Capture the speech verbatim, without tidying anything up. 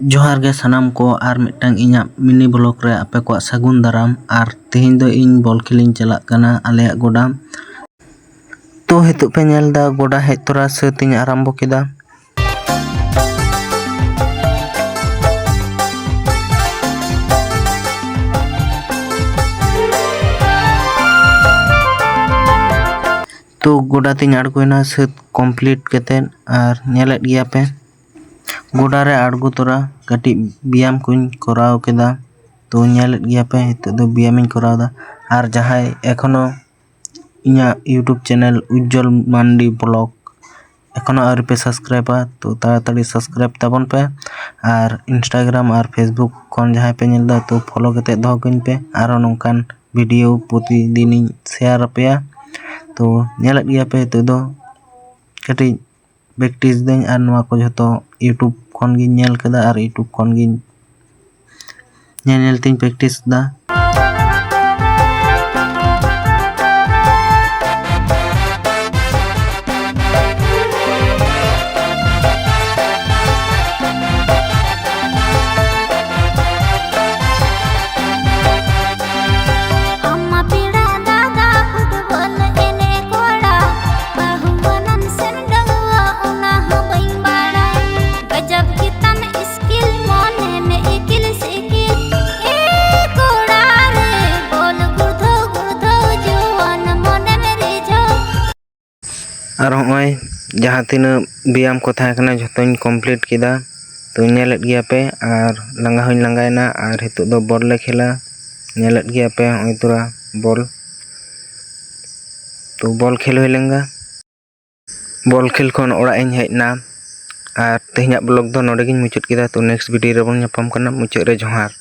ᱡᱚᱦᱟᱨ ᱜᱮ ᱥᱟᱱᱟᱢ ᱠᱚ, ᱟᱨ ᱢᱤᱫᱴᱟᱝ ᱤᱧᱟᱹᱜ mini vlog ᱨᱮ ᱟᱯᱮ ᱠᱚᱣᱟᱜ ᱥᱟᱹᱜᱩᱱ ᱫᱟᱨᱟᱢ᱾ ᱟᱨ ᱛᱮᱦᱮᱧ ᱫᱚ ᱤᱧ ᱵᱚᱞ ᱠᱷᱮᱞ ᱤᱧ ᱪᱟᱞᱟᱜ ᱠᱟᱱᱟ ᱟᱞᱮᱭᱟᱜ ᱜᱚᱰᱟ᱾ ᱛᱚ ᱱᱤᱛᱚᱜ ᱯᱮ ᱧᱮᱞ ᱮᱫᱟ ᱜᱚᱰᱟ ᱦᱮᱡ ᱛᱚᱨᱟ ᱥᱟᱹᱛ ᱤᱧ ᱟᱨᱟᱢᱵᱚ ᱠᱮᱫᱟ᱾ ᱛᱚ ᱜᱚᱰᱟ ᱛᱤᱧ ᱟᱬᱜᱚᱭᱮᱱᱟ ᱥᱟᱹᱛ complete ᱠᱟᱛᱮᱫ, ᱟᱨ ᱧᱮᱞᱮᱫ ᱜᱮᱭᱟ ᱯᱮ ᱜᱚᱰᱟ ᱨᱮ ᱟᱬᱜᱚ ᱛᱚᱨᱟ ᱠᱟᱹᱴᱤᱡ ᱵᱮᱭᱟᱢ ᱠᱚᱧ ᱠᱚᱨᱟᱣ ᱠᱮᱫᱟ᱾ ᱛᱚ ᱧᱮᱞᱮᱫ ᱜᱮᱭᱟ ᱯᱮ ᱱᱤᱛᱚᱜ ᱫᱚ ᱵᱮᱭᱟᱢᱤᱧ ᱠᱚᱨᱟᱣ ᱮᱫᱟ᱾ ᱟᱨ ᱡᱟᱦᱟᱸᱭ ᱮᱠᱷᱚᱱᱳ ᱤᱧᱟᱹᱜ YouTube channel ᱩᱡᱡᱚᱞ ᱢᱟᱱᱰᱤ vlog ᱮᱠᱷᱚᱱᱳ ᱟᱹᱣᱨᱤ ᱯᱮ subscribeᱟ, ᱛᱚ ᱛᱟᱲᱟᱛᱟᱲᱤ subscribe ᱛᱟᱵᱚᱱ ᱯᱮ᱾ ᱟᱨ Instagram ᱟᱨ Facebook ᱠᱷᱚᱱ ᱡᱟᱦᱟᱸᱭ ᱯᱮ ᱧᱮᱞ ᱮᱫᱟ, ᱛᱚ follow ᱠᱟᱛᱮᱫ ᱫᱚᱦᱚ ᱠᱟᱹᱧ ᱯᱮ᱾ ᱟᱨᱦᱚᱸ ᱱᱚᱝᱠᱟᱱ video ᱯᱨᱚᱛᱤᱫᱤᱱᱤᱧ share ᱟᱯᱮᱭᱟ᱾ ᱛᱚ ᱧᱮᱞᱮᱫ ᱜᱮᱭᱟ ᱯᱮ ᱱᱤᱛᱚᱜ ᱫᱚ ᱠᱟᱹᱴᱤᱡ practice ᱫᱟᱹᱧ, ᱟᱨ ᱱᱚᱣᱟ ᱠᱚ ᱡᱷᱚᱛᱚ YouTube ᱠᱷᱚᱱ ᱜᱤᱧ ᱧᱮᱞ ᱠᱟᱫᱟ ᱟᱨ YouTube ᱠᱷᱚᱱ ᱜᱤᱧ ᱧᱮᱞ ᱧᱮᱞ ᱛᱤᱧ practice ᱫᱟ᱾ ᱟᱢ ᱢᱟ ᱯᱮᱲᱟ ᱫᱟᱫᱟ ᱯᱷᱩᱴᱵᱚᱞ ᱮᱱᱮᱡ ᱠᱚᱲᱟ, ᱵᱟᱹᱦᱩ ᱵᱚᱱᱟᱢ ᱥᱮᱱ ᱰᱟᱹᱝᱣᱟᱹ ᱚᱱᱟ ᱦᱚᱸ ᱵᱟᱹᱧ ᱵᱟᱲᱟᱭ᱾ ᱜᱟᱡᱟᱵ ᱜᱮᱛᱟᱢ ᱥᱠᱤᱞ ᱢᱚᱱᱮ ᱢᱮ ᱤᱠᱤᱞ ᱥᱤᱠᱤᱞ᱾ ᱮ ᱠᱚᱲᱟ ᱨᱮ ᱵᱚᱞ ᱜᱩᱲᱫᱷᱟᱹᱣ ᱜᱩᱲᱫᱷᱟᱹᱣ ᱡᱩᱣᱟᱹᱱ ᱢᱚᱱᱮᱢ ᱨᱤᱡᱷᱟᱹᱣ᱾ ᱟᱨ ᱦᱚᱸᱜᱼᱚᱭ ᱡᱟᱦᱟᱸ ᱛᱤᱱᱟᱹᱜ ᱵᱮᱭᱟᱢ ᱠᱚ ᱛᱟᱦᱮᱸ ᱠᱟᱱᱟ ᱡᱷᱚᱛᱚᱧ complete ᱠᱮᱫᱟ᱾ ᱛᱚ ᱧᱮᱞᱮᱫ ᱜᱮᱭᱟ ᱯᱮ, ᱟᱨ ᱞᱟᱸᱜᱟ ᱦᱚᱸᱧ ᱞᱟᱸᱜᱟᱭᱮᱱᱟ᱾ ᱟᱨ ᱱᱤᱛᱚᱜ ᱫᱚ ᱵᱚᱞ ᱞᱮ ᱠᱷᱮᱞᱟ᱾ ᱧᱮᱞᱮᱫ ᱜᱮᱭᱟ ᱯᱮ ᱦᱚᱸᱜᱼᱚᱭ ᱛᱷᱚᱲᱟ ᱵᱚᱞ᱾ ᱛᱚ ᱵᱚᱞ ᱠᱷᱮᱞ ᱦᱩᱭ ᱞᱮᱱ ᱜᱮ᱾ ᱵᱚᱞ ᱠᱷᱮᱞ ᱠᱷᱚᱱ ᱚᱲᱟᱜ ᱤᱧ ᱦᱮᱡ ᱮᱱᱟ᱾ ᱟᱨ ᱛᱮᱦᱮᱧᱟᱜ vlog ᱫᱚ ᱱᱚᱰᱮ ᱜᱤᱧ ᱢᱩᱪᱟᱹᱫ ᱠᱮᱫᱟ᱾ ᱛᱚ next video ᱨᱮᱵᱚᱱ ᱧᱟᱯᱟᱢ ᱠᱟᱱᱟ᱾ ᱢᱩᱪᱟᱹᱫ ᱨᱮ ᱡᱚᱦᱟᱨ᱾